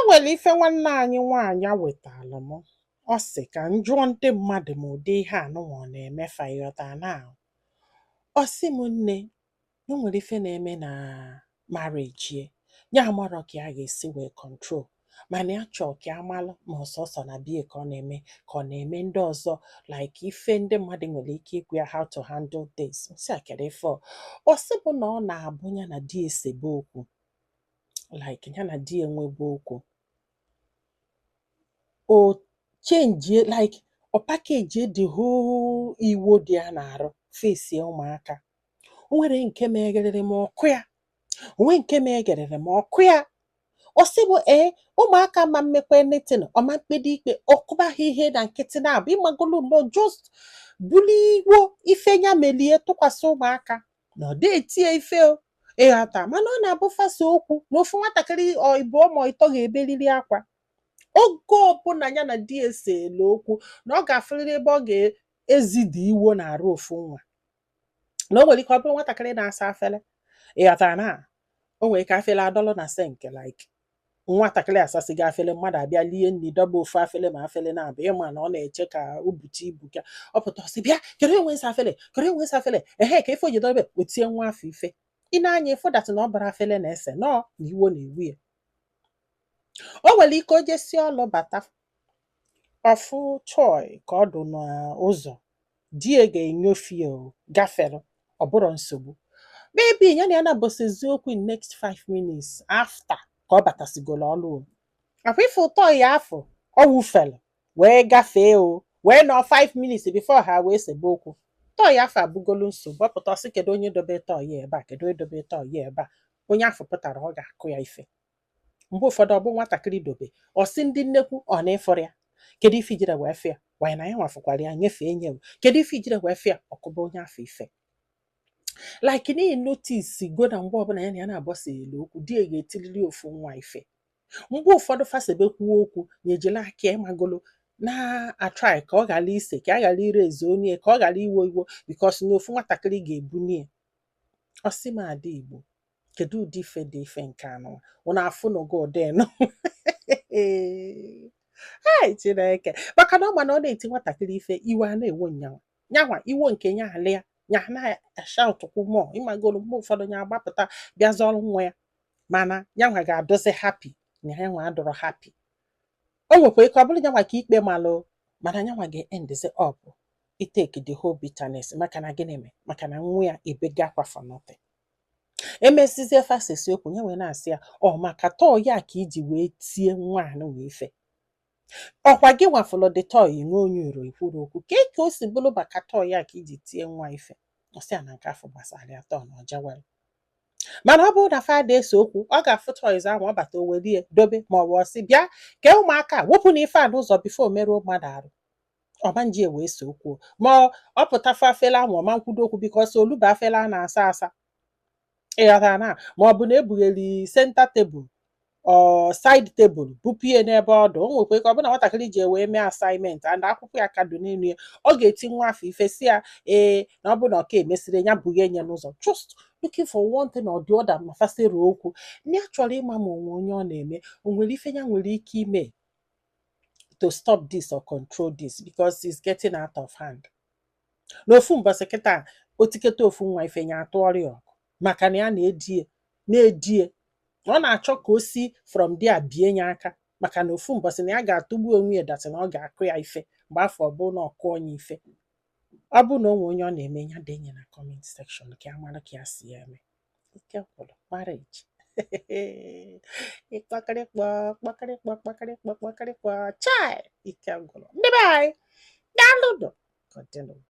Nwèlè ife nwanne anyị nwaanyị wètàlụ̀ mụ. Ọ sị ka m jụọ ndị mmadụ ma ụdị ihe a nụnwa ọ na-eme fa. Ịghọta now, ọ sị m, nne, o nwere ife na-eme na marriage ye, ya amarọ ka ya ga-esi wee control, mana ya chọọ ka amalụ ma ọsọsọ na bie ka ọ na-eme, ka ọ na-eme ndị ọzọ, like ife ndị mmadụ nwere ike ịgwa ya how to handle this. Nsị a, kedu ife ọ? Ọ sị bụ na ọ na-abụ ya na di esebe okwu, like ya na di enwebe okwu, o change, like ọ package the whole iwo dị ya na-arụ fesie ụmụaka. O nwere nke megherere m ọkụ ya, onwe nke megherere m ọkụ ya. Ọ sị bụ ee, ụmụaka ma mmekwa anything, ọma mkpedo ikpe ọkụba ha ihe na nkịtị na-abụ ịmagolu nnọọ, just buli iwo ife ya melie tụkwasị ụmụaka na ọ dị etie ife o. Ịghọta? Mana ọ na-abụ fasa okwu na ofu nwatakịrị ọ ịbụọ ma ịtọ ga-ebeliri akwa. Oge ọbụla ya na di esele okwu, na ọ ga-afụrịrị ebe ọ ga-ezidi iwo na-arụ ofu nwa, na o nwere ike ọ bụrụ nwatakịrị na-asa afele. Ịghọtara na o nwere ike afele adọlụ na sink, like nwatakịrị asasịgo afele, mmadụ abịa lie nri, dọba ofu afele ma afele na-abịa, ịma na ọ na-eche ka o bute ibu ka ọ pụta, ọsị, "Bịa, kedu enwe nsa afele? Kedu enwe nsa afele?" Ehe, ka ife o ji dọbe o tie nwa afọ ife. Ị na-anya ịfụ that na ọ bara afele na-ese nọọ na iwo na-ewu ya. O nwere ike o jesi ọlụ bata, ọfụ toy ka ọ dụ n'ụzọ, di ya ga-enyofe ya, o gafere, ọ bụrụ nsogbu. Maybe ya na ya na-abọsezi okwu in next 5 minutes after ka ọ batasigolo ọlụ o akwa ife ụtọ ya afọ ọ wụfere wee gafee, o wee nọ 5 minutes before ha wee sebe okwu. Toy afọ abụgolu nsogbu. Ọ pụta, ọsị, "Kedu onye dobe toy ya ebe a? Kedu onye dobe toy ya ebe a?" Onye afọ pụtara, ọ ga-akụ ya ife. Mgbe ụfọdụ ọ bụ nwatakịrị dobe, ọ sị ndị nnekwu ọ na ịfụrụ ya, "Kedu ife ijire wee fịa wanyị na ya nwafụkwara ya nyefee nye m? Kedu ife ijire wee fịa?" Ọkụba onye afọ ife, like n'ihi notice go na mgbe ọbụla ya na ya na-abọsa elu okwu, di ya ga-etiriri ofu nwa ife. Mgbe ụfọdụ fasebekwuo okwu na ejila aka ya ịmagolo na-atry ka ọ ghara ise, ka a ghara ire ezu onye, ka ọ ghara iwo iwo, because na ofu nwatakịrị ga-ebunye ya. Ọ sị m, ada Igbo, kedu ụdị ife dị ife nke anụ ụnụ afụnụgo ụdị nụ? Hai, Chineke! Maka na ọ ma na ọ na-eti nwatakịrị ife, iwe a na-ewo nyanwa nyanwa, iwo nke nya alịa nya na-ashaụtụkwu mọ ịmagolo. Mgbe ụfọdụ nya agbapụta bịa zọrọ nwa ya, mana nyanwa ga-adọzi happy na ya nwa adọrọ happy. O nwekwa ike ọ bụrụ nyanwa ka ikpe malụ, mana nyanwa ga-endizi up itake the whole bitterness. Maka na gịnị mee? Maka na nwa ya ebego akwa for nothing. Emesizie fasesi okwu, ya wee na-asị ya, ọ maka toy ya ka iji wee tie nwa anụ wee ife. Ọkwa gị nwafụlụ dị toy nwe onye uro ikwuru okwu ka ka o si bụrụ maka toy ya ka iji tie nwa ife. Ọ sị ya na nke afọ gbasara ya tọọ na ọjawel. Mana ọ bụrụ na fada ese okwu, ọ ga-afụ toys ahụ, ọ bata, o welie dobe, ma ọ bụ ọsị, "Bịa kee ụmụaka a, wepụ na ife a n'ụzọ before merụọ mmadụ arụ." Ọma nji wee se okwu, ma ọ pụtafu afele ahụ, ọma nkwudo okwu, because oluba afele a na-asa asa. Ịghọtara na ma ọ bụ na ebugheri center table ọ side table bupụ ya n'ebe ọdụ, o nwekwa ike ọ bụ na nwatakịrị ji wee mee assignment and akwụkwọ ya ka dị n'elu ya, ọ ga-eti nwa afọ ife, si ya ee, na ọ bụ na ọ ka emesịrị ya bughe nye n'ụzọ, just looking for one thing or the other ma fasịrị okwu. Na ya chọrọ ịma ma onwe onye ọ na-eme, o nwere ife ya nwere ike ime to stop this or control this, because it's getting out of hand. N'ofu mbọsị kịta, otiketa ofu nwa ife, ya atụọrọ ya ọgụ, maka na ya na-edie na-edie, ọ na-achọ ka o si from there bie ya aka, maka na ofu mbọsị na ya ga-atụgbu onwe ya that na ọ ga-akụ ya ife. Mgbe afọ ọ bụ na ọ kụọ ya ife, ọ bụ na o nwe onye ọ na-eme, ya denye na comment section ka ya mara ka ya si ya eme. Ike gwụrụ marriage. Ịkpọkịrịkpọ kpọkịrịkpọ kpọkịrịkpọ kpọkịrịkpọ, chai, ike gwụrụ. Ndị be anyị, daalụ nụ, ka ọ dị n'ụbọchị.